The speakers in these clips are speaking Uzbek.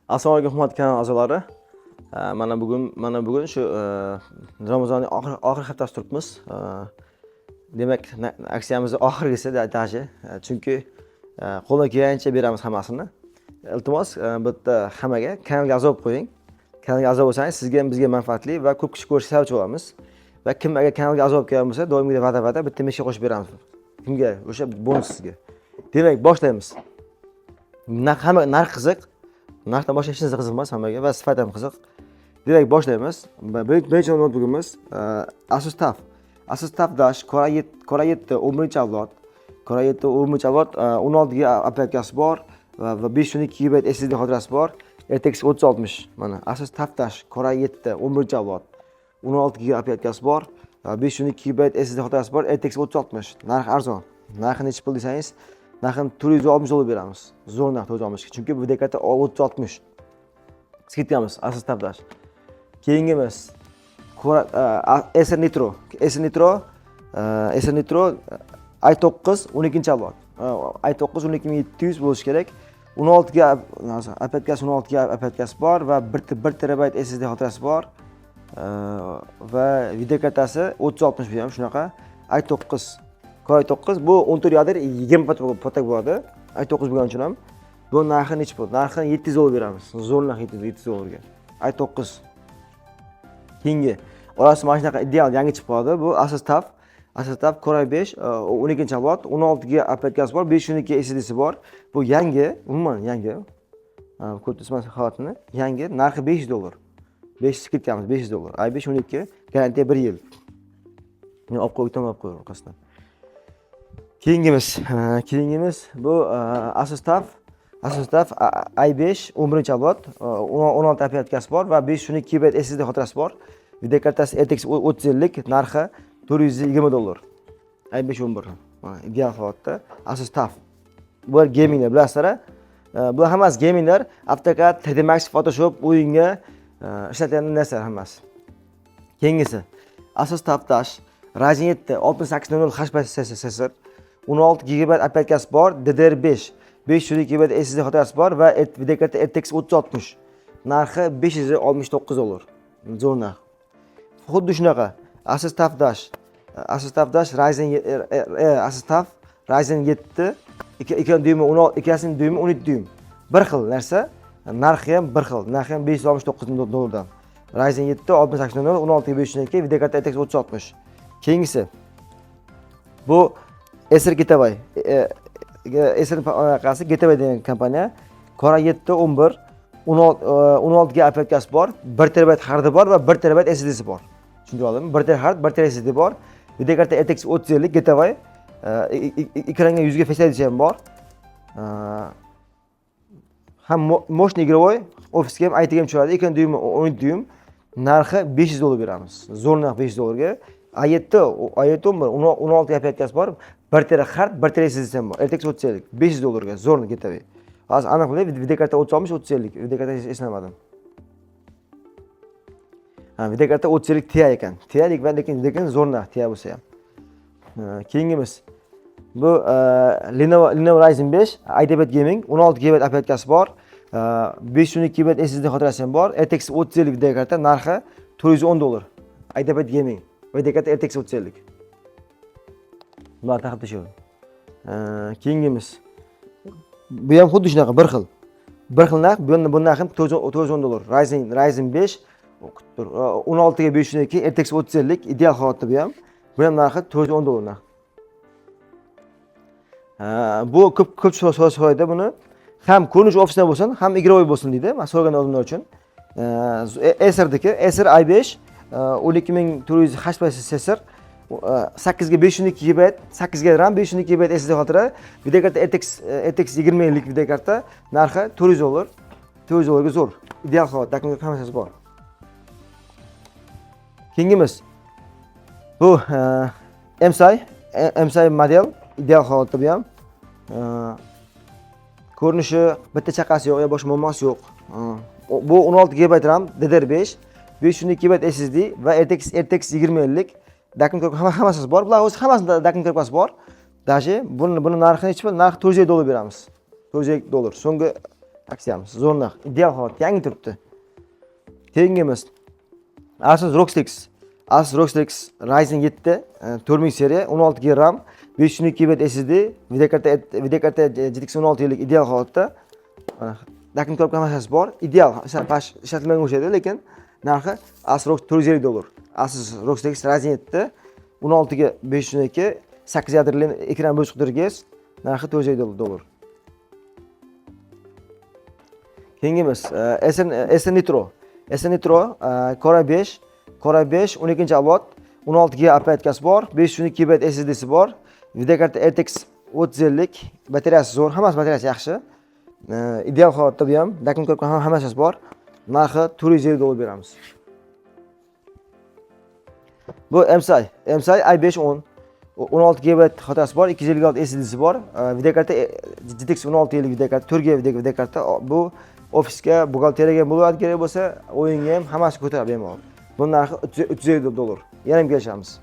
Assalomu alaykum, hurmatli kanal a'zolari. Mana bugun shu Ramazonning oxirgi haftasi turibmiz. Demak, aksiyamizni oxirgisi даже, chunki qo'ldan kelgancha beramiz hammasini. Iltimos, bitta hammaga kanalga a'zo bo'lib qo'ying. Kanalga a'zo bo'lsangiz, sizga ham, bizga manfaatli va ko'p kishi ko'rishga sababchi bo'lamiz. Va kim agar kanalga a'zo bo'lib kelgan bo'lsa, doimgidek va'da bitta мышка qo'shib beramiz. Kimga? O'sha bonus sizga. Demak, boshlaymiz. Narx, hamma narx qiziq. Narxdan boshqa hech narsa qiziq emas hammaga va sifat ham qiziq. Demak, boshlaymiz. Birinchi noutbukimiz Asus TUF. Asus TUF Dash Core i7, Core i7 11 avlod. Core i7 11 avlod, 16 GB оперативка si bor va 512 GB SSD xotirasi bor. RTX 3060, mana Asus TUF Dash Core i7 11 avlod. 16 GB оперативка si bor va 512 GB SSD xotirasi bor, RTX 3060. Narx arzon. Narxi nechi pul desangiz, narxini 460 dollar beramiz. Zo'r narx 460. Chunki bu videokarta 3060. Скидка miz Asus TUF Dash. Keyingimiz Acer Nitro. Acer Nitro i9 12 avlod. i9 12700 bo'lishi kerak. 16 ga оперативка si, 16 ga оперативка si bor va 1 terabayt SSD xotirasi bor. Va videokartasi 3060, bu ham shunaqa. i9, Core i9, bu 14 ядер, 20 поток bo'ladi. i9 bo'lgani uchun ham. Bu narxi nechi pul? Narxini 700 dollar beramiz. Zo'r narx, 700 dollarga. i9. Keyingi orasi mana shunaqa ideal, yangi chiqib qoldi. Bu Asus TUF. Asus TUF Core i5 12 avlod, 16 GB оперативка si bor, 512 SSDsi bor. Bu yangi, umuman yangi. Ko'rib turibsiz holatini. Yangi, narxi 500 dollar. 500 скидка miz, 500 dollar. i5 12, garantiya 1 yil. Men olib qo'yib, olib qo'y orqasidan. Keyingimiz bu Asus TUF i5 11 avlod, 16 оперативка si bor va 512 GB SSD xotirasi bor. Videokartasi RTX 3050, narxi 420 dollar. i5 11. Mana, ideal holatda Asus TUF. Bular gaminglar, bilasizlar a? Bular hammasi gaminglar, AutoCAD, 3D Max, Photoshop, o'yinga ishlatilgan narsalar hammasi. Keyingisi Asus TUF Dash Ryzen 7 6800 H protsessor, 16 GB оперативка si bor, DDR5, 512 GB SSD xotirasi bor va videokarta RTX 3060. Narxi 569 dollar. Zo'r narx. Xuddi shunaqa Asus TUF Dash Ryzen Asus TUF Ryzen 7, ikki dyuymi, 16, ikkilasining dyuymi 12 dyuym. Bir xil narsa, narxi ham bir xil. Narxi ham 569 dollardan. Ryzen 7 6800, 16 512, videokarta RTX 3060. Keyingisi bu Acer Gateway. Acer anaqasi, Gateway degan kompaniya. Core 7 11, 16 GB оперативка si bor, 1 terabayt hardi bor va 1 terabayt SSDsi bor. Tushundira oldimmi? 1 terabayt hard, 1 terabayt SSD bor. Videokarta RTX 3050 Gateway. Ekranga yuzga Face ID ham bor. Ham мощный игровой, ofisga ham, ITga ham tushadi. Ekran dyuymi 12 dyuym. Narxi 500 dollar beramiz. Zo'r narx, 500 dollarga. i7, i7 11, 16 оперативка si bor. 1 tera hard, 1 tera SSD ham bor. RTX 3050, 500 dollarga zo'r Gateway. Hozir aniq bilay, videokarta 3060, 3050. Videokarta eslamadim. Ha, videokarta 3050 Ti ekan. Ti lekin zo'r narx Ti bo'lsa ham. Keyingimiz bu Lenovo Ryzen 5 IdeaPad Gaming, 16 GB оперативка si bor. 512 GB SSD xotirasi ham bor. RTX 3050 videokarta, narxi 410 dollar. IdeaPad Gaming videokarta RTX 3050. Bular taqib tashladim. Keyingimiz bu ham xuddi shunaqa bir xil. Bir xil narx, bu narxi ham 410 dollar. Ryzen 5 tur, 16 ga 512, RTX 3050, ideal holatda bu ham. Bu ham narxi 410 dollar narx. Ha, bu ko'p ko'p so'raydi buni. Ham ko'rinish ofisda bo'lsin, ham игровой bo'lsin deydi. Men so'ragan odamlar uchun. Acerdiki Acer i5 12400 H protsessor, 8 ga 512 GB, 8 ga RAM, 512 GB SSD xotira, videokarta RTX 2050 videokarta, narxi 400 dollar. 400 dollarga zo'r. Ideal holat, dokument hammasi bor. Keyingimiz bu MSI, MSI model, ideal holatda bu ham. Ko'rinishi, bitta chaqasi yo'q, yo boshqa muammosi yo'q. Bu 16 GB RAM, DDR5, 512 GB SSD va RTX 2050, dokument hammasi bor. Bular o'zi hammasida dokument bor. Даже buni narxi nechi pul? Narxi 450 dollar beramiz. 450 dollar. So'nggi Aksiyamiz zo'r narx, ideal holat, yangi turibdi. Keyingimiz Asus ROG Strix. Asus ROG Strix Ryzen 7 4000 seriya, 16 GB RAM, 512 GB SSD, videokarta GTX 1650, ideal holatda. Mana, dokument korobka hammasi bor. Ideal, ishlatilmaganga o'xshaydi, lekin narxi Asus ROG 450 dollar. Asus ROG Strix Ryzen 7 16 ga 512, 8 yadroli, ekran 144 Hz, narxi 450 dollar. Keyingimiz Acer Nitro. Acer Nitro Core i5, Core i5 12 avlod, 16 GB оперативкасы bor, 512 GB SSDsi bor, videokarta RTX 3050, batareyasi zo'r, hammasi batareyasi yaxshi. Ideal holatda bu ham, dokument korobka hammasi bor. Narxi 450 dollar beramiz. Bu MSI, MSI i5 10, 16 GB xotirasi bor, 256 SSDsi bor. Videokarta GTX 1650 videokarta, 4 GB videokarta. Bu ofisga, buxgalteriyaga ham bo'ladi kerak bo'lsa, o'yinga ham hammasi ko'taradi bemalol. Bu narxi 350 dollar. Yana ham kelishamiz.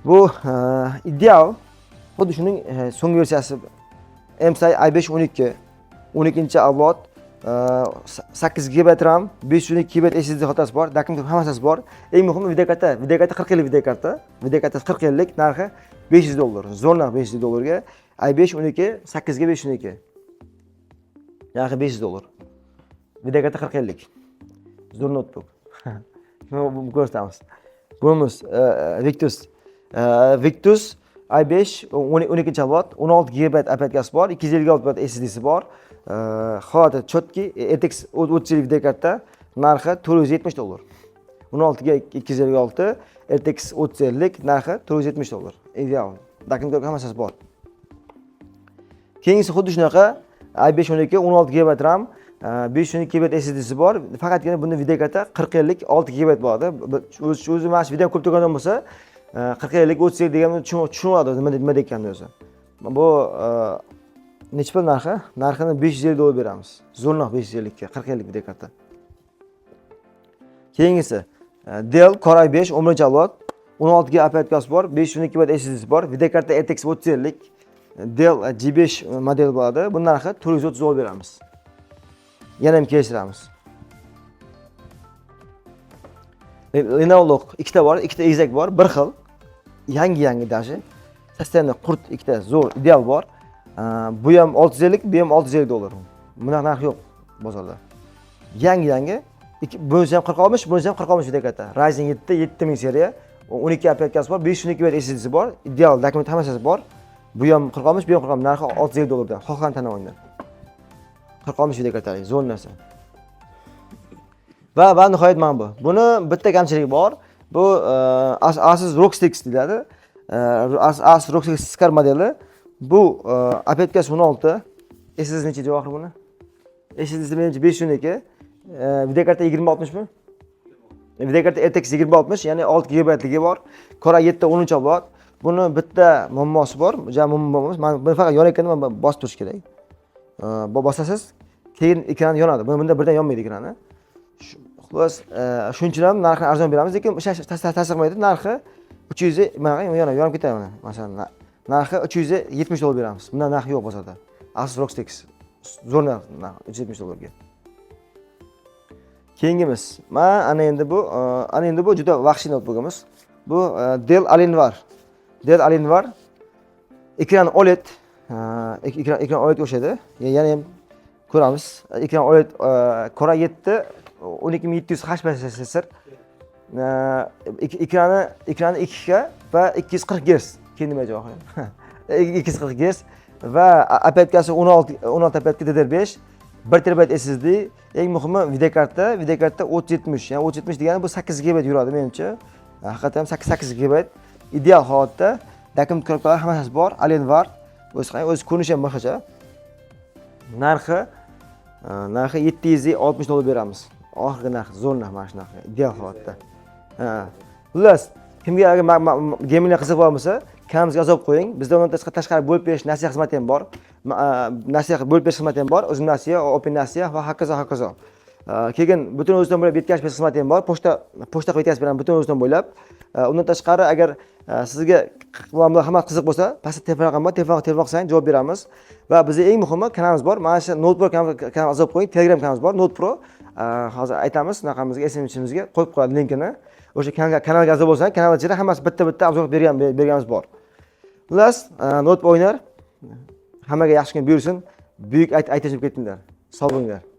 Bu ideal, xuddi shuning so'nggi versiyasi MSI i5 12, 12 avlod, 8 GB RAM, 512 GB SSD xotirasi bor, dokument hammasi bor. Eng muhimi videokarta, videokarta 40 yillik videokarta, videokarta 40 yillik, narxi 500 dollar. Zo'r narx 500 dollarga. i5 12, 8 ga 512. Narxi 500 dollar. Videokarta 40 yillik. Zo'r notebook. Buni ko'rsatamiz. Bunimiz Victus. Victus i5 12 avlod, 16 GB оперативкасы bor, 256 GB SSDsi bor. Holati четкий, RTX 30 videokarta, narxi 470 dollar. 16 ga 256, RTX 3050, narxi 470 dollar. Ideal. Dokument hammasi bor. Keyingisi xuddi shunaqa i5 12, 16 GB RAM, 512 GB SSDsi bor. Faqatgina bunda videokarta 4050, 6 GB bo'ladi. O'zi mana shu video ko'p turgan bo'lsa, 4050, 30 deganni tushunib oladi nima ekanini o'zi. Bu necha pul narxi? Narxini 550 dollar beramiz. Zo'r narx 550 ga 4050 videokarta. Keyingisi Dell Core i5 11 avlod, 16 GB оперативкасы bor, 512 GB SSDsi bor, videokarta RTX 3050, Dell G5 model bo'ladi. Bu narxi 430 dollar beramiz. Yana ham kelishtiramiz. Lenovo ikkita bor, ikkita egizak bor, bir xil. Yangi yangi даже. Состояние qurt, ikkita zo'r, ideal bor. Bu ham 650, bu ham 650 dollar. Bunaqa narx yo'q bozorda. Yangi yangi. Bunisi ham 4060, bunisi ham 4060 videokarta. Ryzen 7 7000 seriya, 12 оперативкасы bor, 512 GB SSDsi bor, ideal dokument hammasi bor. Bu ham 4060, bu ham 4060, narxi 650 dollardan. Xohlagan tanlab olinglar. 4060 videokartalik, zo'r narsa. Va nihoyat mana bu. Buni bitta kamchiligi bor. Bu Asus ROG Strix deyiladi. Asus ROG Strix Scar modeli. Bu оперативкасы 16, SSD necha javohir buni? SSD menimcha 512. Videokarta 2060 mi? Videokarta RTX 2060, ya'ni 6 GBligi bor. Core i7 10 avlod. Buni bitta muammosi bor. Ja muammo emas. Mana buni faqat yonayotganda mana bosib turish kerak. Bosasiz, keyin ekran yonadi. Bunda birdan yonmaydi ekrani. Xullas, shuning uchun ham narxini arzon beramiz, lekin o'sha ta'sir qilmaydi. Narxi 300, mana yonib yonib ketadi mana. Masalan, narxi 370 dollar beramiz. Bundan narxi yo'q bozorda. Asus ROG Strix zo'r narx 370 dollarga. Keyingimiz, mana ana endi bu juda vahshiy notebookimiz. Bu Dell Alienware. Dell Alienware ekran OLED, ekran OLED o'xshaydi. Yana ham ko'ramiz. Ekran OLED, Core i7 12700 H protsessor. Ekrani 2K va 240 Hz. Keyin nima javob? 240 Hz va оперативкасы 16, 16 оперативка DDR5, 1 terabayt SSD, eng muhimi videokarta 3070, ya'ni 3070 degani bu 8 GB yuradi menimcha. Haqiqatdan ham 8 GB ideal holatda, dokument korobkalar hammasi bor, Alienware. O'zi qarang, o'zi ko'rinishi ham boshqacha. Narxi 760 dollar beramiz. Oxirgi narx, zo'r narx mana shu narx, ideal holatda. Ha. Xullas, kimga agar gaminglar qiziq bo'lsa, kanalimizga yozib qo'ying. Bizda undan tashqari bo'lib berish nasiya xizmati ham bor. Nasiya bo'lib berish xizmati ham bor. O'zim nasiya, Open nasiya va hokazo hokazo. Keyin butun O'zbekiston bo'ylab yetkazish xizmati ham bor. Pochta qilib yetkazib beramiz butun O'zbekiston bo'ylab. Undan tashqari, agar sizga bular hammasi qiziq bo'lsa, pastda telefon raqami bor, telefon qilsangiz, javob beramiz. Va bizga eng muhimi, kanalimiz bor. Mana shu Note Pro kanal a'zo bo'lib qo'ying. Telegram kanalimiz bor, Note Pro. Hozir aytamiz, bunaqamizga SMChimizga qo'yib qo'yadi linkini. O'sha kanalga a'zo bo'lsang, kanal ichida hammasi bitta bitta обзор berganimiz bor. Xullas, Note o'ynar. Hammaga yaxshi kun buyursin. Buyuk aytishib ketdinglar. Sog' bo'linglar.